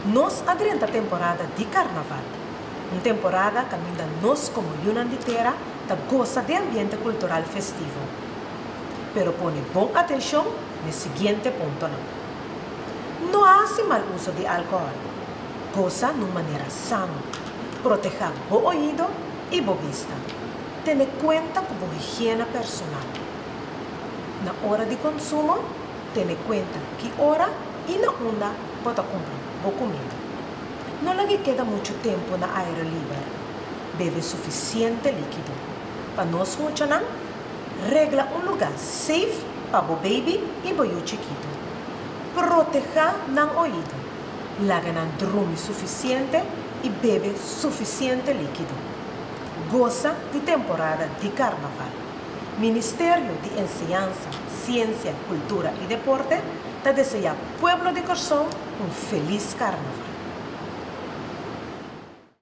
Nos a drenta temporada di karnaval. Un temporada kaminda nos komo yunan di tera ta gosa di ambiente kultural festivo. Pero pone bon atenshon n'e siguiente puntonan. No hasi mal uso di alkohòl. Gosa n'un manera sano. Protehá bo oido i bo bista. Tene kuenta ku bo higiena personal. Na ora di konsumo, tene kuenta ki ora i na unda bo ta kumpra bo kuminda. No lag'é keda muchu tempu na aire liber. Bebe sufisiente líkido. Pa nos muchanan, regla un lugá safe pa bo baby i bo yu chikitu. Protehá nan oido. Laga nan drumi sufisiente i bebe sufisiente líkido. Gosa di temporada di karnaval. Ministerio di Enseñansa, Siensia, Kultura i Deporte ta deseá pueblo di Kòrsou un felis karnaval.